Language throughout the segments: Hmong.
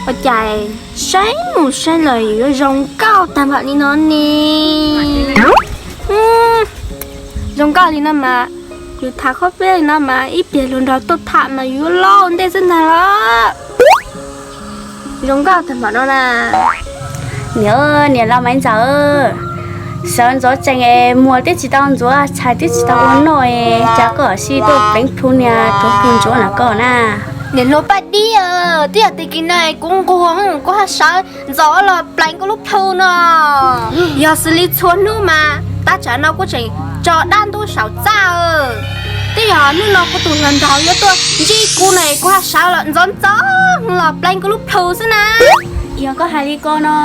Ua cas saib mus saib los yuav zoo nkauj tag npaum li no ne? Zoo nkauj li no mas, yus tham khob peb li no mas ib pliag hluas nraug tuaj tham mas yuav loj ua ntej xwb ntag los. Zoo nkauj tag npaum no na. Niam, niam laus Maiv Ntxawm, sawv ntxov tsees es muag twb tsis tau ntxuav, tshais twb tsis tau ua noj es cas koj sim tuaj pleev plhu niag tuav kws ntsuav na koj na? Niam hluas Paj Dib, twb yog tag kis no kuv nquag, kuv ho sawv ntxov los pleev kuv lub plhu no. Yog xws li txhua hnub mas tab tsam no kuv tseem tso dab ntub saum txaj. Twb yog hnub no kuv tus hluas nraug yuav tuaj ntsib kuv no kuv ho sawv los ntxov ntxov los pleev kuv lub plhu xwb na. Yog koj hais li ko no,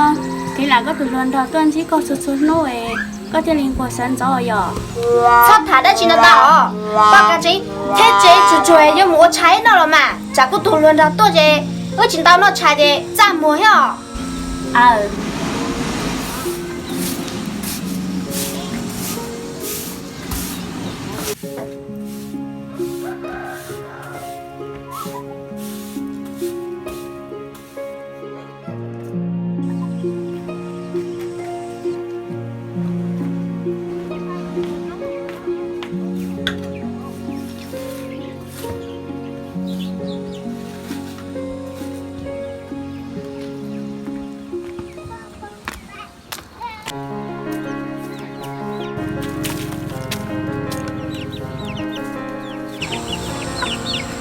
thiaj lam koj tus hluas nraug tuaj ntsib koj txhua txhua hnub es koj thiaj li nquag sawv ntxov yom. Txhob tham dab tsi no tau os. Koj kav tsij thiab tsev tsuag tsuag yuav mus ua tshais noj los mas, tsam kuv tus hluas nraug tuaj ces wb tsis tau noj tshais ces txaj muag thiab os. Aw.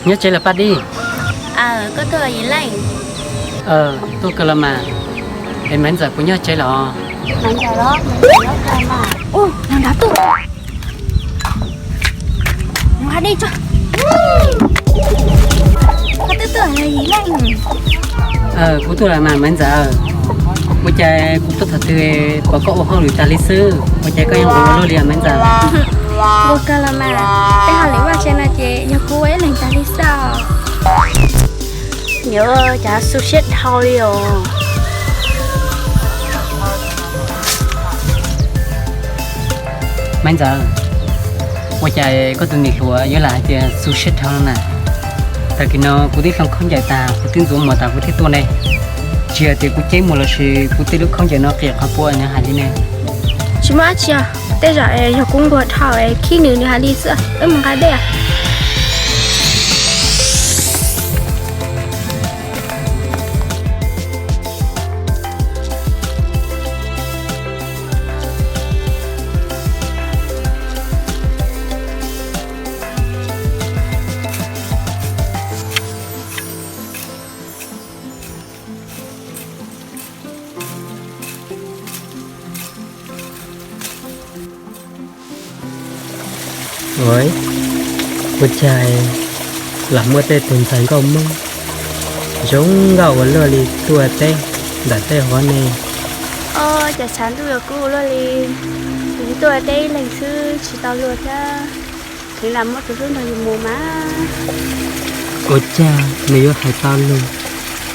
Nyob tsev los Paj Dib? Aw, koj tuaj los Yim Leej? Tuaj kawg los mas. Es Maiv Ntxawm puas nyob tsev los? Maiv Ntxawm los? Maiv Ntxawm nyob kawg mas. Ua, nrog nrog tuaj. Nqa dej tso. Koj twb tuaj los Yim Leej? Kuv tuaj los mas Maiv Ntxawm. Ua cas kuv tuaj thaum twg pom koj ua hauj lwm tas li xwb, ua cas koj yeej nquag ua luaj li Maiv Ntxawm? Nquag kawg los mas, tej hauj lwm vaj tse no ces yog kuv ua ib leeg tas li xwb os. Niam, cas xu siab dhau li os. Maiv Ntxawm, ua cas koj tus niam hluas yuav lam hais tias xu siab dhau no na? Tag kis no kuv twb hloov khaub ncaws tas, kuv twb ntxuav mov tas kuv thiaj tuaj ne. Tsis hais tias kuv ceb mus lossis kuv tej lub khaub ncaws no qias qhov puas nws hais li ne. Tsis muaj dab tsi os, tej zaum yog kuv nquag dhau khib nws nws hais li xwb. Wb mus nqa dej. Ua, ua cas lam muaj tej tus ntxhais nkauj Hmoob zoo nkauj ua luaj li tuaj teb ntawm tej hov ne? Os, cas tshav ntuj yuav kub ua luaj li, kuv tuaj teb ib leeg xwb tsis tau luag thiab, tseem lam muab tus hlub nrog yus mus mas. Ua cas nws yuav hais tau lus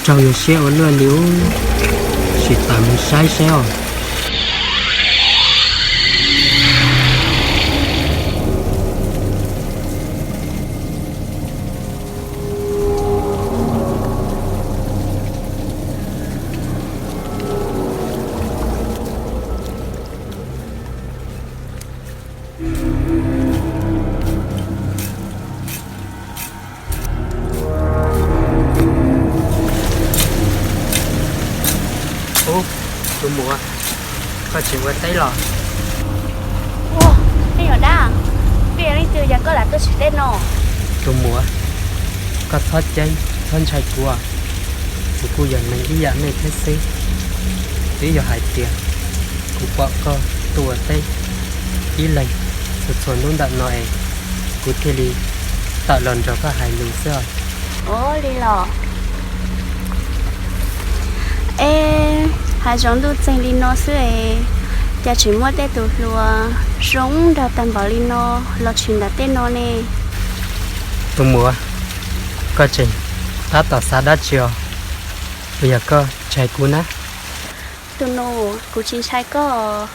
raug yus siab ua luaj li ub, sim tawm mus saib seb os. Ub, tus muam, koj tseem ua teb los? Ua, nej yog dab, koj yog leej twg es koj lam tuaj tsev teb no? Tus muam, koj txhob ceeb txhob ntshai kuv, kuv kuj yog neeg ib yam nej thiab xwb. Twb yog hais tias kuv pom koj tuaj ua teb ib leeg txhua txhua hnub ntawm no es kuv thiaj li tawm los nrog koj hais lus xwb os. Ua li los? Es, hav zoov ntuj txeeg li no xwb es, cas tseem muaj tej tus hluas zoo nraug tag npaum li no los tshwm ntawm tej no ne? Tus muam, koj tseem tab tom xav dab tsi os? Puas yog koj ntshai kuv na? Tus nus, kuv tsis ntshai koj,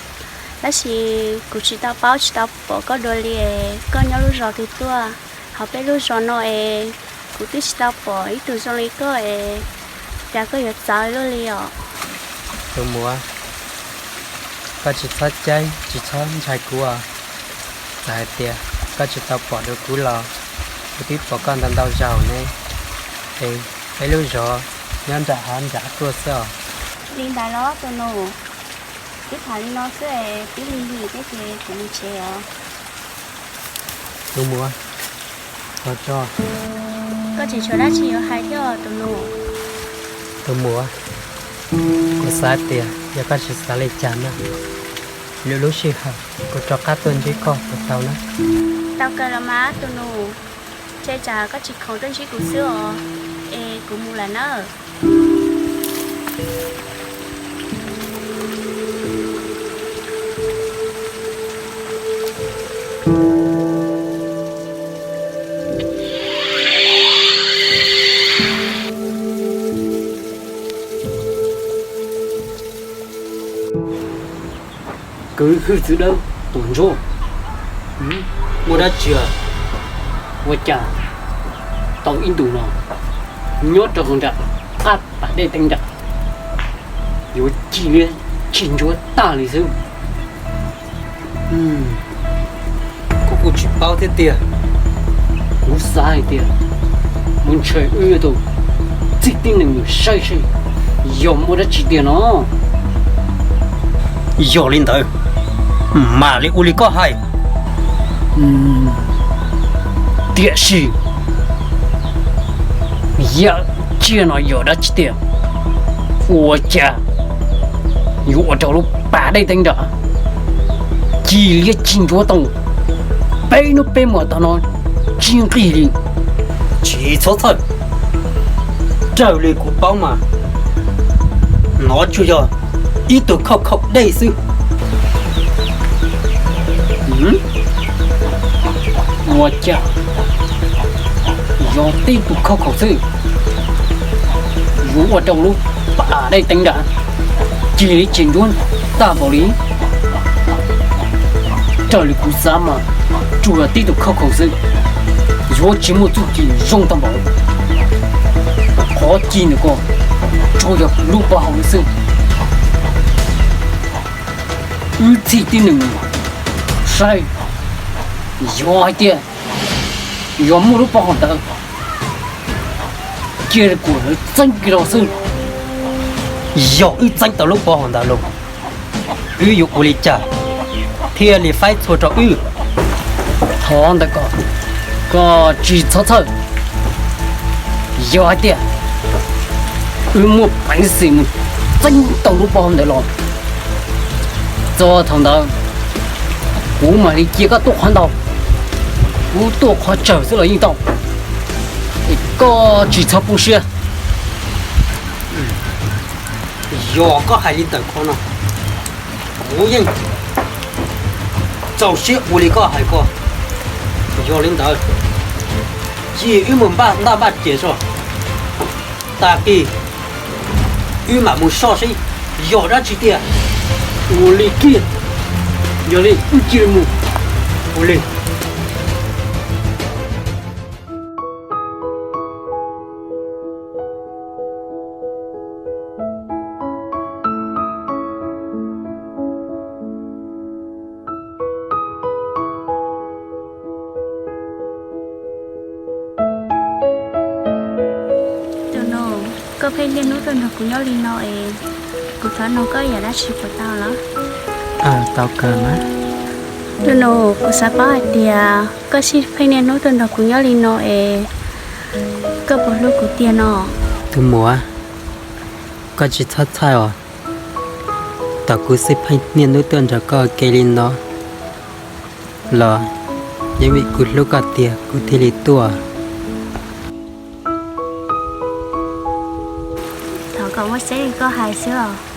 tab sis kuv tsis tau paub tsis tau pom koj dua li es koj nyob lub zos twg tuaj. Hauv peb lub zos no es kuv twb tsis tau pom ib tug zoo li koj es, Cas koj yuav txawv luaj li os? Tus muam, koj tsis txhob ceeb tsis txhob ntshai kuv os. Txawm hais tias koj tsis tau pom dua kuv los kuv twb pom koj ntau ntau zaus ne. Es peb lub zos nyob nram hav nram tuaj xwb os. Li ntawd los tus nus, twb tham li no xwb es twb lig lig thiab ces kuv mus tsev os. Tus muam, tos tso. Koj tseem tshuav dab tsi yuav hais thiab os tus nus? Tus muam, kuv xav tias yog koj tsis xav li cas na, lwm lub sij hawm kuv rov qab tuaj ntsib koj puas tau na? Tau kawg los mas tus nus, ntshe tsam koj tsis khoom tuaj ntsib kuv xwb os, es kuv mus lawm nawb. Kwv Hwj Txwv Dawb Tuam Ntsuab, muaj dab tsi? Ua cas tau ib ntus no nyob rau hauv nram qab pas dej teeb nram yuav cig liab cig ntsuab tag li xwb? Kuv kuj tsis paub thiab tiag. Kuv xav hais tias mus ntshe wb yuav tau txij tib neeg mus saib seb yog muaj dab tsi tiag no. Yog li ntawd, mam li ua li koj hais. Tiam sis yam tsiaj no yog dab tsi tiag? Ua cas yuav ua rau lub pas dej teeb nram cig liab cig ntsuab tau peb hnub peb hmo tag no tsis nqig li? Tsis txhob txhawj, raws li kuv paub mas nov tsuas yog ib tug khauj khaum dej xwb. Ua cas yog tib tug khauj khaum xwb yuav ua rau lub pas dej teeb nram cig liab cig ntsuab tag npaum li? Raws li kuv xav mas tsuas yog tib tug khauj khaum xwb, yuav tsis muaj txuj ci zoo tag npaum. Qhov cig ntawm ko tsuas yog lub pob hauv xwb. Wb txij tib neeg saib, yog hais tias yog muaj lub pob hauv ntawd, cia li kom lawv txeeb kiag los xwb. Yog wb txeeb tau lub pob hauv ntawd los, wb yuav ua li cas thiaj li faib txhua rau wb? Qhov ntawd ko, koj tsis txhob txhawj. Yog hais tias wb muaj peev xwm mus txeeb tau lub pob hauv ntawd los, txog thaum ntawd kuv mam li cia koj tuaj qhov ntau, kuv tuaj qhov tsawg xwb los yeej tau. Es koj tsis txhob poob siab. Yog koj hais li ntawm ko no, kuv yeej txaus siab ua li koj hais ko. Yog li ntawd, cia wb mus npaj ntaj npaj ces so, tag kis wb mam mus soj seb yog dab tsi tiag. Ua li kiag, yog li wb cia li mus. Ua li. Tus nus, koj pheej niaj hnub tuaj nrog kuv nyob li no es kuv thov nug koj yam dab tsi puas tau los? Tau kawg mas. Tus nus, kuv xav paub hais tias koj sib pheej niaj hnub tuaj nrog kuv nyob li no es koj puas hlub kuv tiag no? Tus muam, koj tsis txhob txhawj os. Thaum kuv sib pheej niaj hnub tuaj nrog koj ua ke li no los yeej vim kuv hlub koj tiag kuv thiaj li tuaj. Thov kom muaj tseeb li koj hais xwb os.